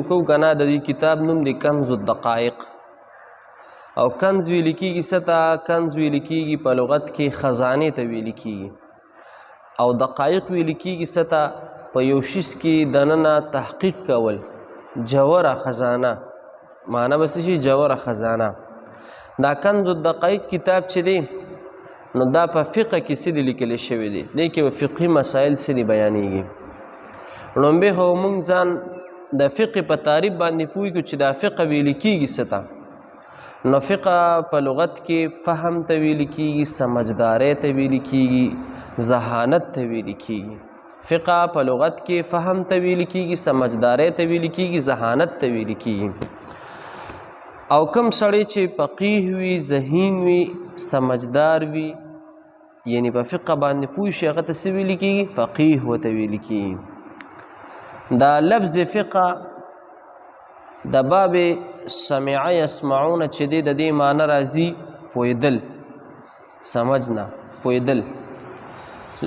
شروع کوو که نه، د دې کتاب نوم دی کنز الدقایق. او کنز ویل کېږي څه ته؟ کنز ویل کېږي په لغت کې خزانې ته ویل کېږي. او دقایق ویل کېږي څه ته؟ په یو شیز کې دننه تحقیق کول، جوره خزانه. معنا به څه شي؟ جوره خزانه. دا کنز الدقایق کتاب چې دی نو دا په فقه کې څه دي لیکل شوی دی، دې کې به فقهي مسایل څه دي بیانېږي. لومبی خو موږ ځان د فقه په تعریف باندې پوه کړو چې دا فقه ویل کېږي څه ته. نو فقه په لغت کې فهم ته ویل کېږي، سمجدارۍ ته ویل کېږي، ذهانت ته ویل کېږي. فقه په لغت کې فهم ته ویل کېږي، سمجدارۍ ته ویل کېږي، ذهانت ته ویل کېږي. او کم سړی چې فقیه وي، ذهین وي، سمجدار وي، یعنی په فقه باندې پوه شي، هغه ته څه ویل کېږي؟ فقیه ورته ویل کېږي. دا لفظ فقه د باب سمع یسمعون چې دی د دې معنی راځي پوهېدل، سمجنا، پوهېدل.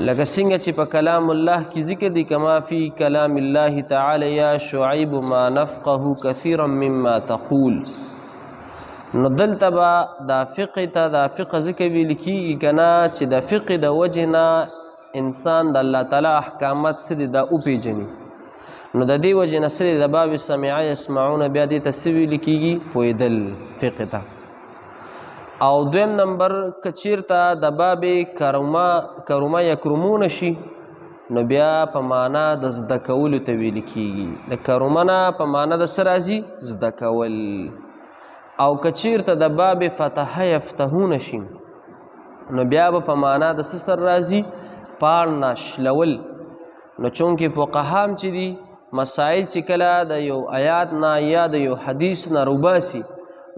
لکه څنګه چې په کلام الله کې ذکر دی، کما فی کلام الله تعالی یا شعیب ما نفقه کثیرا مما تقول. نو دلته به دا فقه ته دا فقه ځکه ویل کېږي که نه چې د فقه د وجې نه انسان د الله تعالی احکامات څه دي دا وپېژني. نو د دې وجې نه څه دي د باب سمع یسمعون بیا دې ته څه ویل کېږي؟ پوهېدل فقه ته. او دویم نمبر که چیرته د باب کرما کرما یکرمون شي نو بیا په معنا د زده کولو ته ویل کېږي. د کرما نه په معنا د څه راځي؟ زده کول. او که چیرته د باب فتح یفتحون شي نو بیا به په معنا د څه سره راځي؟ پاڼ نه شلول. نو چونکې فقها هم چې دي مسایل چې کله د یو آیات نه یا د یو حدیث نه روباسي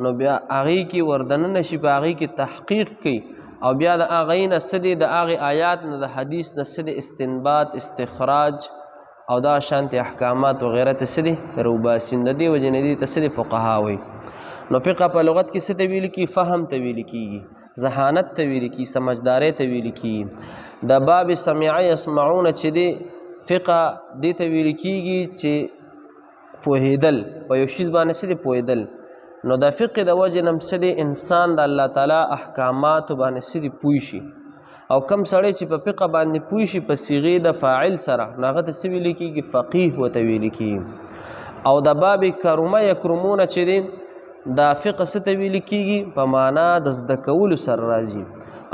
نو بیا هغې کې وردننه شي، په هغې کې تحقیق کوي او بیا د هغې نه څه دی، د هغې آیات نه د حدیث نه څه دی استنباط، استخراج او دا شانتې احکامات وغیره ته څه دي روباسي. نو د دې وجې نه دې ته څه دي فقها وایي. نو فقه په لغت کې څه ته ویل کېږي؟ فهم ته ویل کېږي، ذهانت ته ویل کېږي، سمجدارۍ ته ویل کېږي. د باب سمع یسمعون چې دی فقه دې ته ویل کېږي چې پوهېدل په یو شیز باندې څه دی پوهېدل. نو د فقه د وجې نه هم څه دی انسان د الله تعالی احکاماتو باندې څه دی پوه شي. او کم سړی چې په فقه باندې پوه شي په صیغې د فاعل سره نو هغه ته څه ویل کېږي؟ فقیه ورته ویل کېږي. او د باب کرمه یکرمونه چې دی دا فقه څه ته ویل کېږي؟ په معنا د زده کولو سره راځي.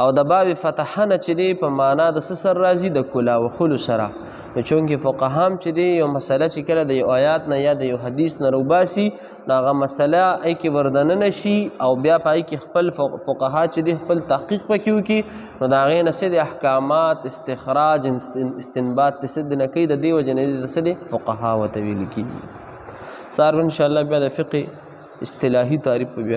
او د باب فتحه نه چې دی په معنا د څه سره راځي؟ د کلا وخلو سره. نو چونکې فقها هم چې دی یو مسله چې کله د یو آیات نه یا د یو حدیث نه روباسي نو هغه مسله ای کې وردننه شي او بیا په هغې کې خپل فقها چې دی خپل تحقیق پکې وکړي نو د هغې نه څه دی احکامات، استخراج، استنباط ته څه دی نه کوي. د دې وجې نه دې ته څه دی فقها ورته ویل کېږي. سهار به انشاءالله بیا د فقه اصطلاحي تعریف په بیا